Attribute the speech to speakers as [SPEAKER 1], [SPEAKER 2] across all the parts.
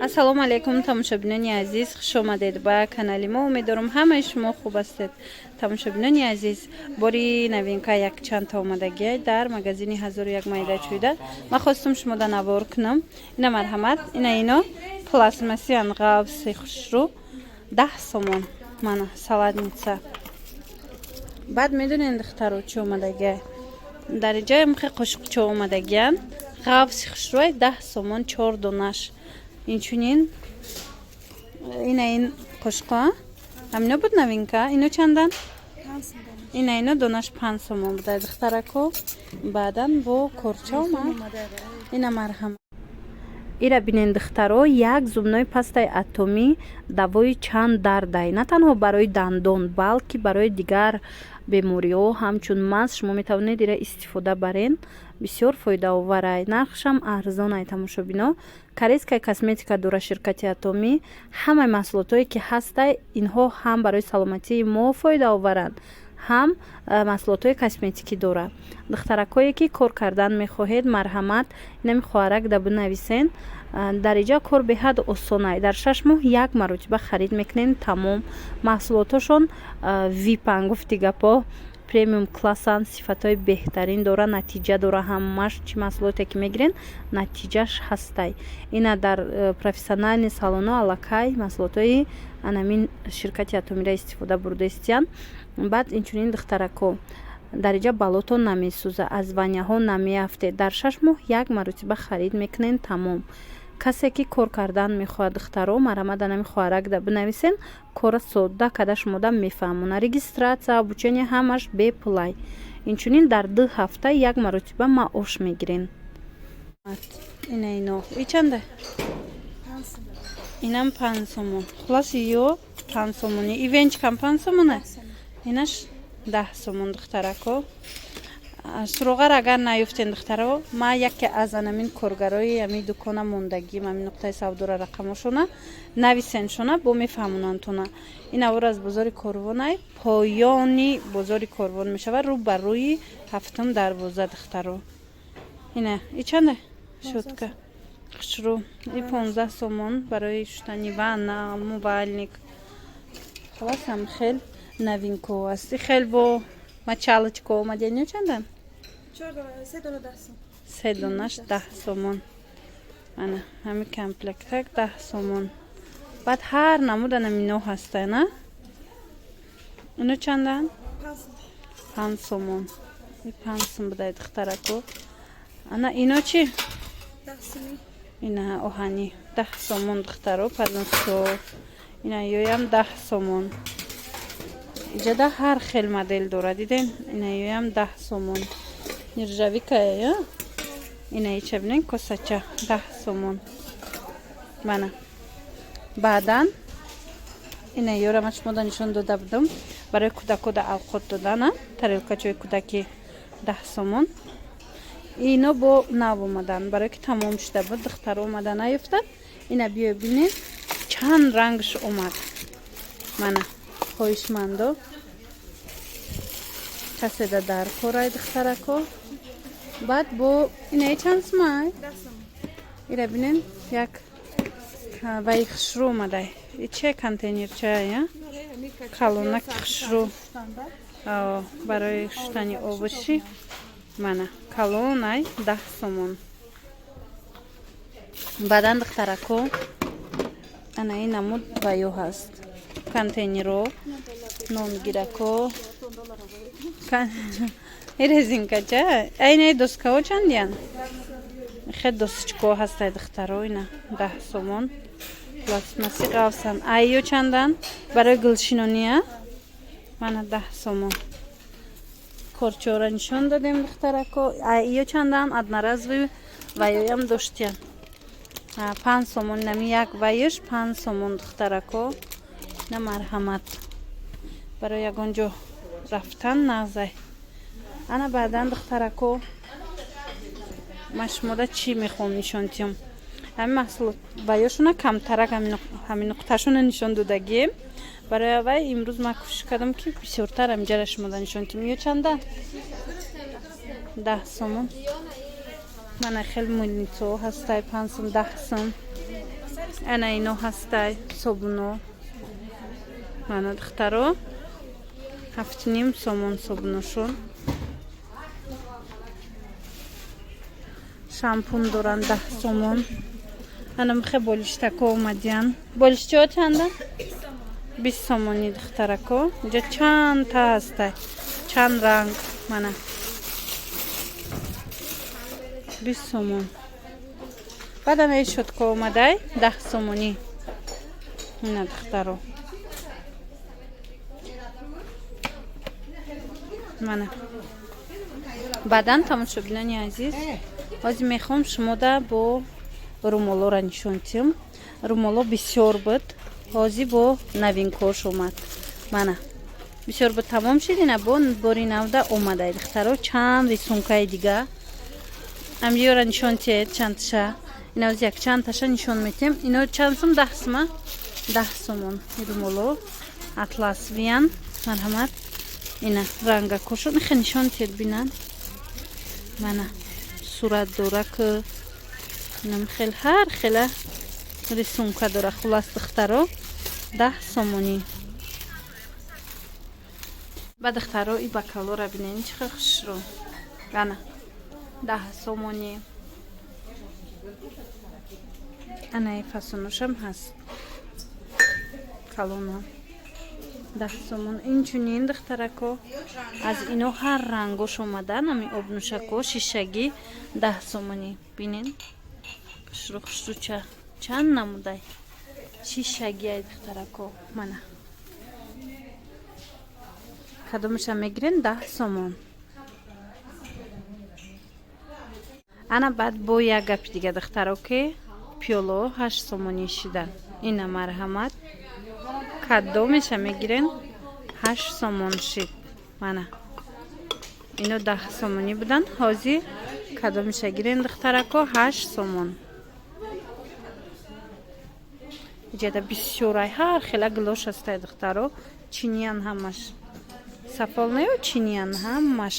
[SPEAKER 1] Ассалому алайкум, тамошобинони азиз, хушомадед ба канали мо. Умедворам, ҳамаи шумо хуб ҳастед. Тамошобинони азиз, бори новинка якчандта омадагия дар магазини 1001 майда чӯйда. Ман хостум шумода навор кунам. Ина, марҳамат, ина ино пластмассиян, ғафси хушрӯ, 10 сомон. Мана салатница. Баъд медонед, духтаро, чӣ омадагия? Дар инҷа мхе қошуқчо омадагиян, ғафси хушрӯай, 10 сомон чор донаш. Инчунин ина ин қошуқо, ҳамино буд новинка. Ино чандан? Ина ино донаш 5 сомон буда, духтарако. Баъдан бо корча омад. Ина, марҳама, ира бинен, духтаро, як зубной пастаи Атомӣ давои чанд дардай, на танҳо барои дандон, балки барои дигар бемориҳо. Ҳамчун маз шумо метавонед ира истифода барен, бисёр фоидаоварай, нархшам арзонай. Тамошобино, корейская косметика дора ширкати Атомӣ. Ҳамаи маҳсулотое ки ҳастай, инҳо ҳам барои саломатии мо фоидаоваранд, ҳам маҳсулотҳои косметикӣ дорад. Духтаракое ки кор кардан мехоҳед, марҳамат, инами хоҳарак да бинависен. Дар иҷа кор беҳад осонай. Дар 6 моҳ як маротиба харид мекунем, тамом. Маҳсулотошон випан, гуфти гапо, премиум классан, сифатҳои беҳтарин дора, натиҷа дора. Ҳамаш чӣ маҳсулоте ки мегирен, натиҷаш ҳастай. Ина дар профессиональный салонҳо аллакай маҳсулотҳои анамин ширкати Атомира истифода бурдаистиянд. Баъд инчунин, духтарако, дар иҷа балотон намесӯза, аз ваняҳо намеафтед. Дар 6 моҳ як маротиба харид мекунен, тамом. Касе ки кор кардан мехоҳад, духтаро, марҳамат, анами хоҳаракда бинависен. Кора содда када шумода мефаҳмона. Регистрация, обучение ҳамаш бепулай. Инчунин дар 2 ҳафта як маротиба маош мегирен. Ина ино и чанда? Инам 5 сомон. Хулоси, ё 5 сомони, и венчикам 5 сомона, инаш 10 сомон. Духтарако, суроғар агар наёфтен, духтаро, ма яке аз анамин коргарои ами дукона мондагим, ами нуқтаи савдора рақамошона нависеншона, бо мефаҳмонандтона. Ин авор аз бозори Корвонай, поёни бозори Корвон мешавад, рӯ ба рӯи ҳафтум дарвоза. Духтаро, ина и чанда? Щётка хушрӯ, и 15 сомон, барои шуштани ванна, умывальник. Халасам, хел новинко аст. Хел бо мочалочка омадян, ё чандан? Се донаш 10 сомон. Ана ҳами комплектак 10 сомон. Баъд ҳар намуд анамино ҳаста. На, ино чандан? 5 сомон. 5 сом будай, духтарако. Ана ино чӣ? Ина оҳанӣ 10 сомон, духтаро, подносо. Ина ёям 10 сомон. Иҷада ҳар хел модел дора, дидем. Ина ёям 10 сомон, нержавейкая. Я ина ича бинен, косача 10 сомон. Мана баъдан ина ёра ман шумода нишон дода будам, барои кӯдакода авқот додана, тарелкачои кӯдакӣ, 10 сомон. Ино бо нав омадан, барое ки тамом шуда буд, духтаро омада наёфтад. Ина биё, бинед, чанд рангш омад. Мана, хоҳишмандо, каседа дар корай, духтарако. Баъд бо инаи чанд сумай? Ира бинен, як ваи хушрӯ омадай. Че контейнерчая, калонак хушрӯ, барои шуштани овощи. Мана, калонай, 10 сомон. Баъдан, духтарако, ана ин намуд ваё ҳаст, контейнеро, нонгирако, резинкача. Айнаи доскаҳо чандиян? Хе досочкаҳо ҳастай, духтаро, ина 10 сомон, пластмасси қавсан. Айё чандан? Барои гулшинония, мана, 10 сомон. Корчора нишон додем, духтарако. Айё чандан? Одноразовый ваёям доштиян, 5 сомон. Нами як ваёш 5 сомон, духтарако. На, марҳамат, барои ягон ҷо рафтан нағзай. Ана баъдан, духтарако, ман шумода чӣ мехоҳам нишон диҳам? Ҳамин маҳсулот ваёшона камтарак, ҳамин нуқташона нишон додагием. Барои аввай имрӯз ман кӯшиш кардам, ки бисёртар ҳаминҷара шумода нишон диҳам. Ё чанда? 10 сомон. Мана хел мыльницаҳо ҳастай, 5 сом, 10 сом. Ана ино ҳастай собуно. Мана, духтаро, 7,5 сомон собуношон. Шампун доранд 10 сомон. Ана михе болиштако омадиян. Болиштиҳо чанда? 20 сомонӣ, духтарако. Инҷа чандта ҳастай, чанд ранг. Мана, 20 сомон. Баъд ана щётка омадай 10 сомонӣ. Ина, духтаро, мана. Баъдан, тамошобинони азиз, ҳозир мехоҳам шумода бо румолора нишон диҳам. Румоло бисёр буд, ҳозир бо новинкош омад. Мана, бисёр буд, тамом шид, ина бо бори навда омадай, духтаро. Чанд рисункаи дига амиёра нишон тиҳед, чандташа. Ина оз якчандташа нишон метиҳем. Ино чанд сум? 10 сума, 10 сомон румоло атлас виян. Марҳамат, ина рангакошон ихе нишон тиҳед, бинан. Мана, сурат дора ки инам хел ҳар хела рисунка дора. Хулас, духтаро, 10 сомонӣ. Ба духтаро, и бокалора бинен, чӣ хел хушрӯ. Ана, 10 сомонӣ. Ана и фасоношам ҳаст, калона, 10 сомон. Инчунин, духтарако, аз ино ҳар рангош омадан. Ами обнӯшако шишагӣ 10 сомонӣ. Бинен, хушрӯ, хушрӯча, чанд намудай шишагиай, духтарако. Мана, кадомаша мегирен, 10 сомон. Ана баъд бо як гапи дига, духтаро, ки пиёло 8 сомонӣ шидан. Ина, марҳамат, кадомеша мегирен, 8 сомон шид. Мана, ино 10 сомонӣ буданд, ҳозир кадомеша гирен, духтарако, 8 сомон. Иҷада бисёрай ҳар хела гилош ҳастай, духтаро. Чиниян ҳамаш, сафол нею, чиниян ҳамаш.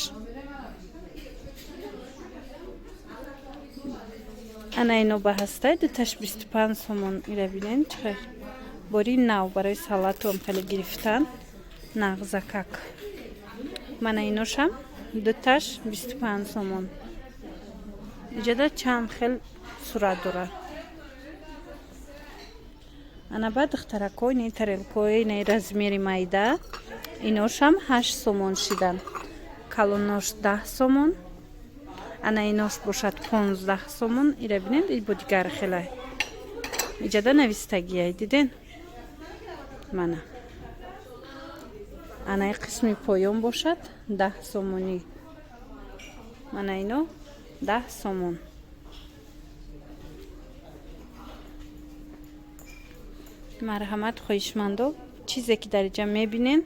[SPEAKER 1] Ана ино ба ҳастай, дуташ 25 сомон. Ира бинен, чӣ хел бори нав, барои салатуам хеле гирифтан нағзакак. Мана, иношам дуташ 25 сомон. Иҷада чанд хел сурат дорад. Ана баъд, духтарако, ини тарелкои инаи размери майда, иношам 8 сомон шидан. Калонош 10 сомон, ана инош бошад 15 сомон. Ира бинед, бо дигар хелай иҷада навистагиай, диден? Мана, анаи қисми поён бошад 10 сомонӣ. Мана, ино 10 сомон. Марҳамат, хоҳишмандо, чизе ки дар иҷа мебинен,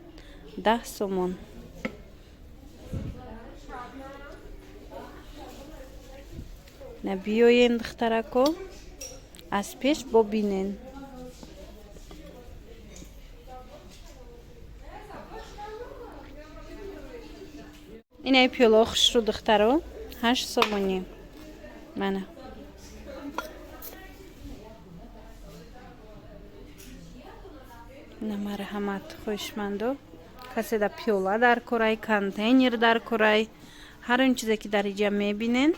[SPEAKER 1] 10 сомон. На биёен, духтарако, аз пеш бобинен. Инаи пиёло хушрӯ, духтаро, 8 сомонӣ. Мана, на, марҳамат, хоҳишмандо, касе да пиёла дар корай, контейнер дар корай, ҳар он чизе ки дар иҷа мебинен,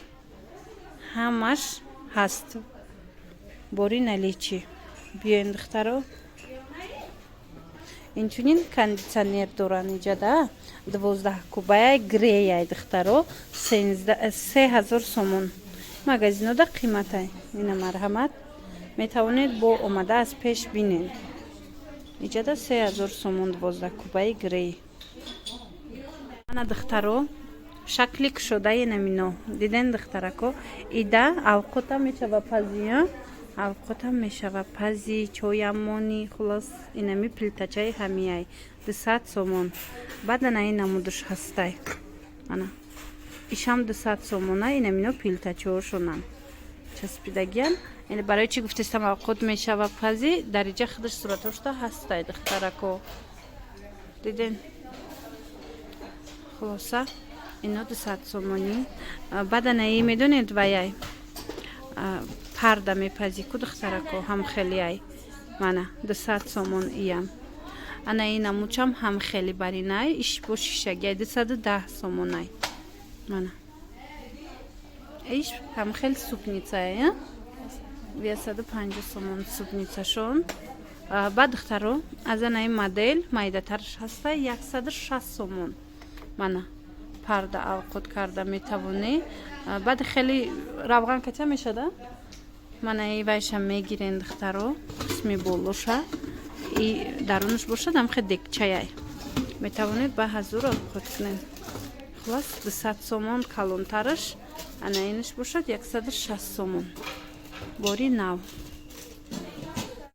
[SPEAKER 1] ҳамаш ҳаст бори наличии. Биёен, духтаро. Инчунин кондитсионер доранд иҷада, 12 кубая, Греяй, духтаро, 3000 сомон. Магазинода қиматай. Ина, марҳамат, метавонед бо омада аз пеш бинед. Иҷада 3000 сомон 12 кубаи Грей. Ана, духтаро, шакли кушодаи намино диден, духтарако. Ида авқота мешава пазия, авқотам мешава пази, чоям мони. Хулос, инами плитачаи ҳамияй 200 сомон. Баъд ана ин намудуш ҳастай, ана ишам 200 сомона. Инамино плитачаҳошонам часпидагиян. Барои чӣ гуфтестам авқот мешава пази? Дар иҷа худаш суратошта ҳастай, духтарако, диден? Хулоса, ино 200 сомонӣ. Баъд анаи медонед, ваяй Парда мепазӣ ку, духтарако, ҳам хелиай. Мана, 200 сомон иям. Ана ин намучам ҳам хеле баринай, иш бо шишагиай, 210 сомонай. Мана, иш ҳам хеле супницае, 150 сомон супницашон. Баъд, духтаро, аз анаи модел майдатараш ҳаста, 160 сомон. Мана, парда авқот карда метавонӣ. Баъд хеле равған кача мешада. Мана, и вайша мегирен, духтаро, қисми болоша и дарунаш бошад, ҳам хел декчаяй, метавонед ба ҳазур авқот кунед. Хулас, 200 сомон калонтараш, ана инаш бошад 160 сомон. Бори нав.